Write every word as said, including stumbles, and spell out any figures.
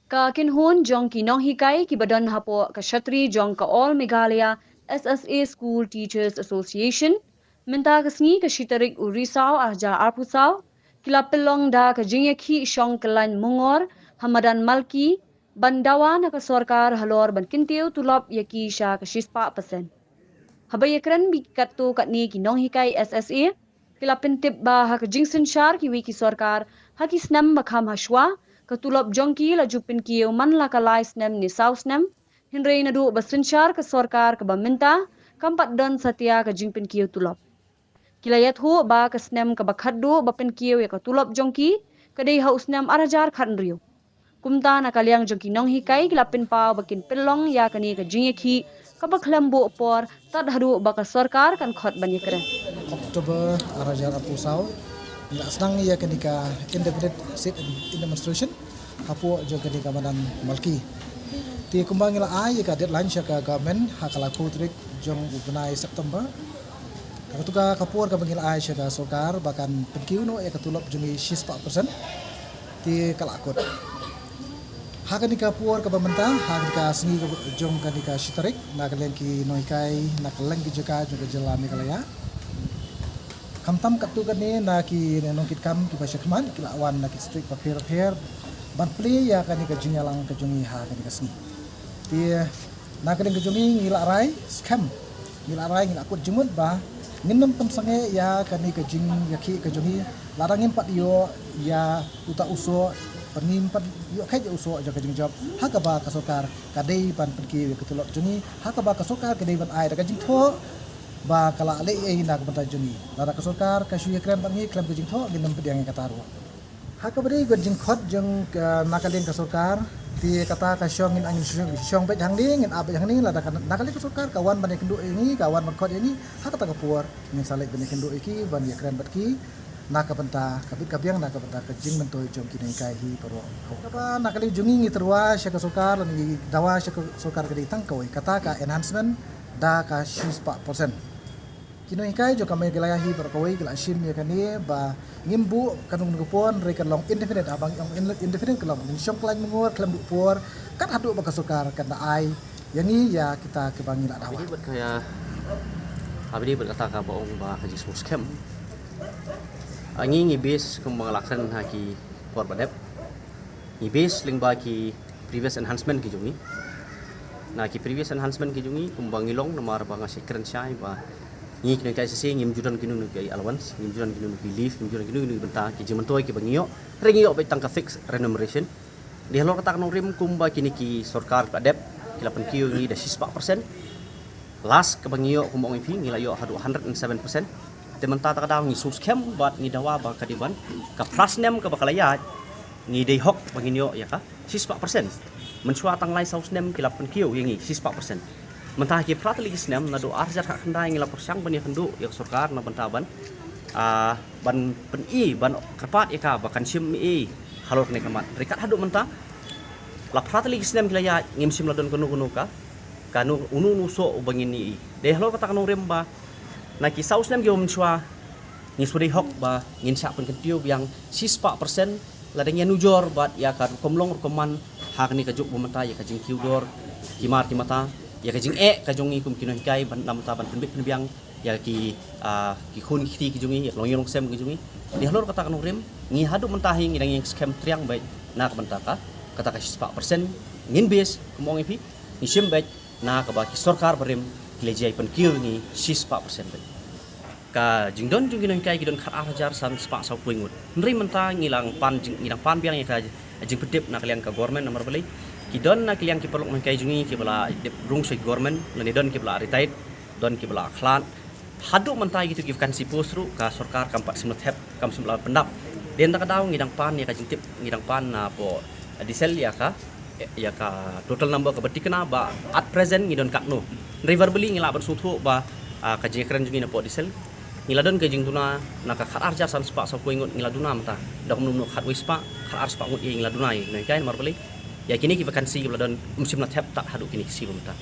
Ka kynhun jong ki nonghikai kiba don hapoh ka shatri jong ka All Meghalaya S S A School Teachers Association mynta ka sngi ka shi tarik u Risaw arhajar arphew saw ki la pynlong da ka jingïakhih shong kyllain mungor ha madan Malki ban dawa na ka sorkar halor ban kyntiew tulop ïa ki sha ka shispah percent. Haba ïakren bad katto katne ki nonghikai S S A ki la pyntip ba ha ka jingsynshar kiwei ki sorkar ha ki snem ba kham hashwa ka tulop jong ki la ju pynkiew man la ka lai snem ne saw snem. Hynrei naduh ba synshar ka sorkar kaba mynta kam pat don satia ka jingpynkiew tulop. Ki la ïathuh ba ka snem kaba khatduh ba pynkiew ïa ka tulop jong ki ka dei ha u snem arhajar khathynriew. Kumta na ka liang jong ki nonghikai ki la pynpaw ba kin pynlong ïa kane ka jingïakhih kaba khlem buh por tad haduh ba ka sorkar kan khot ban ïakren. October arhajar arphew saw ngi la sdang ïa kane ka indefinite sit-in demonstration hapoh jong kane ka madan Malki. Te kumba ngi la ai ïa ka deadline sha ka government ha ka laiphew tarik jong u bnai September. Ka katu ka por kaba ngi la ai sha ka sorkar ba kan pynkiew noh ïa ka tulop jong ngi shispah percent. Te ka la kut. Ha kane ka por kaba mynta, ha kane ka sngi jong kane ka shi tarik, na ka liang ki nonghikai na kylleng ki jaka jong ka jylla Meghalaya, khamtam katto katne na ki nongkitkam kiba shakhmat ki la wan na ki district bapher bapher ban plie ïa kane ka jingïalang ka jong ngi ha kane ka sngi. Te na ka liang ka jong ngi ngi la rai skhem, ngi la rai, ngi la kut jingmut ba ngin nym pynsangeh ïa kane ka jingïakhih ka jong ngi lada ngim pat ïoh ïa uta u soh, ba ngim pat ïoh kheit ïa u soh jong ka jingjop ha kaba ka sorkar ka dei ban pynkiew ïa ka tulop jong ngi, ha kaba ka sorkar ka dei ban ai da ka jingthoh ba ka la leh ei ei na ka bynta jong ngi. Lada ka sorkar ka shu ïakren bad ngi khlem ka jingthoh, ngin nym pdiang ïa kata ruh. Ha kaba dei ka jingkhot jong ka, na ka liang ka sorkar, te kata ka shong ngin, ngin shong, shong beit hangne, ngin ap beit hangne, lada ka, na ka liang ka sorkar ka wan ban ïakynduh ïa ngi, ka wan ban khot ïa ngi, ha kata ka por ngin sa leit ban ïakynduh ïa ki, ban ïakren bad ki na ka bynta ka bit ka biang, na ka bynta ka jingmyntoi jong ki nonghikai hi baroh. Kaba na ka liang jong ngi ngi tyrwa sha ka sorkar, ngi dawa sha ka sorkar ka dei tang kawei, kata ka enhancement da ka shispah percent. Ki nonghikai jong ka Meghalaya hi baroh kawei ki la shim ïa kane ba ngim buh ka nongkyndong ka por, hynrei kan long indefinite, haba ngi ong in-, indefinite ka long ngin shong kyllain mungor khlem buh por, kat haduh ba ka sorkar kan da ai ïa ngi ïa kita kiba ngi la dawa. Bad ka ïa, ha bad kata kaba ong ba ka jingsngewskhem. Ah, ngi ngi base kumba nga la kren ha ki por ba dep. Ngi base lyngba ki previous enhancement ki jong ngi. Na ki previous enhancement ki jong ngi kumba ngi long namar ba nga shu kren shai ba ngi ki nonghikai shisha ngim ju don kino kino ki allowance, ngim ju don kino kino ki leave, ngim ju don kino kino ki bynta ki jingmyntoi kiba ngi ïoh. Hynrei ngi ïoh beit tang ka fixed remuneration. Dei halor kata ka nongrim kumba kine ki sorkar ba dep ki la pynkiew ïa ngi da shispah percent. Last kaba ngi ïoh kumba ong ïa phi ngi la ïoh haduh hundred and seven percent. Te mynta ta ka daw ngi sngewskhem bad ngi dawa ba ka dei ban ka phra snem kaba ka la ïaid ngi dei hok ba ngin ïoh ïa ka shispah percent. Mynshuwa tang lai saw snem ki la pynkiew ïa ngi shispah percent. Mynta ha ki phra tylli ki snem naduh arhajar khatkhyndai ngi la pyrshang ban ïakynduh ïa ka sorkar na bynta ban, ah, ban pyni ban kyrpad ïa ka ba kan shim ei ei halor kane ka mat. Hynrei kat haduh mynta la phra tylli ki snem ki la ïaid ngim shym la don kano kano ka, kano uno uno u soh uba ngin ïohi. Dei halor kata ka nongrim ba na ki saw snem kiba mynshuwa ngi shu dei hok ba ngin shah pynkyntiew biang shispah percent lada ngi ïanujor bad ïa ka rukom long rukom man ha kane ka juk ba mynta, ïa ka jingkiew dor ki mar ki mata, ïa ka jingeh ka jong ngi kum ki nonghikai ban, na bynta ban pynbit pynbiang ïa ki, ah, ki khun ki kti ki jong ngi, ïa ka longïing longsem ki jong ngi. Dei halor kata ka nongrim ngi haduh mynta hi ngi dang ïeng skhem triang beit na ka bynta ka, kata ka shispah percent. Ngin base kumba ong ïa phi, ngi shim beit na kaba ki sorkar barim ki la jia pynkiew ïa ngi shispah percent beit. Ka jingdon jong ki nonghikai ki don khatar hajar san spah sawphew ngut. Hynrei mynta ngi la pan jing, ngi dang pan biang ïa ka jingpyntip na ka liang ka government namar balei ki don na ka liang ki paralok nonghikai jong ngi kiba la dep rung sha government lane don kiba la retired, don kiba la khlad. Haduh mynta ïa kitu ki vacancy post ruh ka sorkar kam pat shym la thep, kam shym la pyndap. Dei na kata ka daw ngi dang pan ïa ka jingtip, ngi dang pan na poh diesel ïa ka, ïa ka total number kaba thikna ba at present ngi don katno. Hynrei verbally ngi lah ban sngewthuh ba, ah, ka jingkren jong ngi na poh diesel ngi la don ka jingduna na ka khatar hajar san spah sawphew ngut ngi la duna mynta. Da kumno kumno khatwei spah, khatar spah ngut ïa ngi la duna ïa nonghikai namar balei ïa kine ki vacancy kiba la don ym shym la thep tad haduh kine ki sngi ba mynta.